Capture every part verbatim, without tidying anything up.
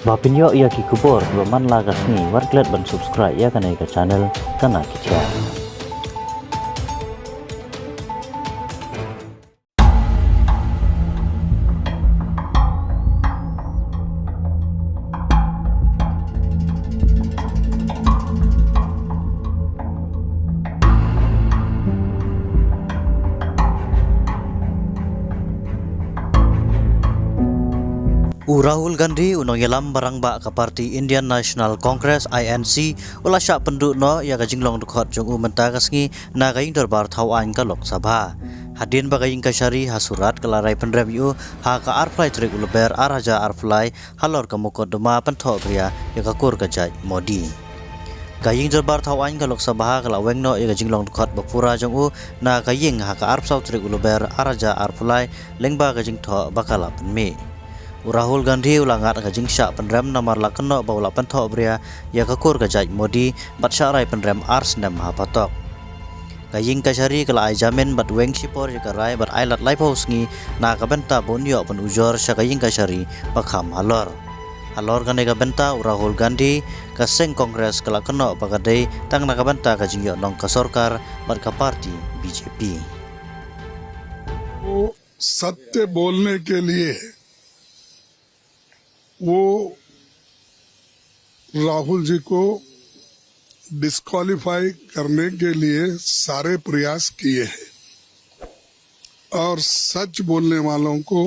Ba pynïoh ïa ki khubor kiba man la ka sngi, wat klet ban subscribe ïa kane ka channel Kana Ki Khia. U Rahul Gandhi, u nongïalam barangbah ka party Indian National Congress, I N C, u la shah pynduh noh ïa ka jinglong dkhot jong u mynta ka sngi na ka ïing dorbar thaw aiñ ka Lok Sabha. Hadien ba ka ïing kashari ha Surat ka la rai pynrem ïa u ha ka arphew lai tarik u Lber ar hajar arphew lai halor ka mukotduma pynthohbria ïa ka kur ka jait Modi. Ka ïing dorbar thaw aiñ ka Lok Sabha ka la weng noh ïa ka jinglong dkhot ba pura jong u na ka ïing ha ka arphew saw tarik u Lber ar hajar arphew lai lyngba ka jingthoh ba ka la pynmih. U Rahul Gandhi u la ngat ka jingshah pynrem namar la kynnoh ba u la pynthohbria ïa ka kur ka jait Modi bad shah rai pynrem ar snem ha patok. Ka ïing kashari ka la ai jamin bad weng shipor ïa ka rai bad ai lad laiphew sngi na ka bynta ba un ïoh pynujor sha ka ïing kashari ba kham halor. Halor kane ka bynta u Rahul Gandhi, ka seng Congress ka la kynnoh ba ka dei tang na ka bynta ka jingïohnong ka sorkar bad ka party B J P. वो सत्य बोलने के लिए वो राहुल जी को डिस्क्वालिफाई करने के लिए सारे प्रयास किए हैं और सच बोलने वालों को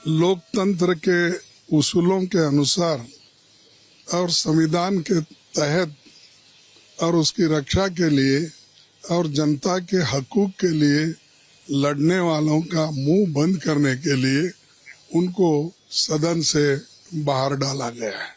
लोकतंत्र के उसूलों के अनुसार और संविधान के तहत और उसकी रक्षा के लिए और जनता के हकूक के लिए लड़ने वालों का मुंह बंद करने के लिए उनको सदन से बाहर डाला गया है।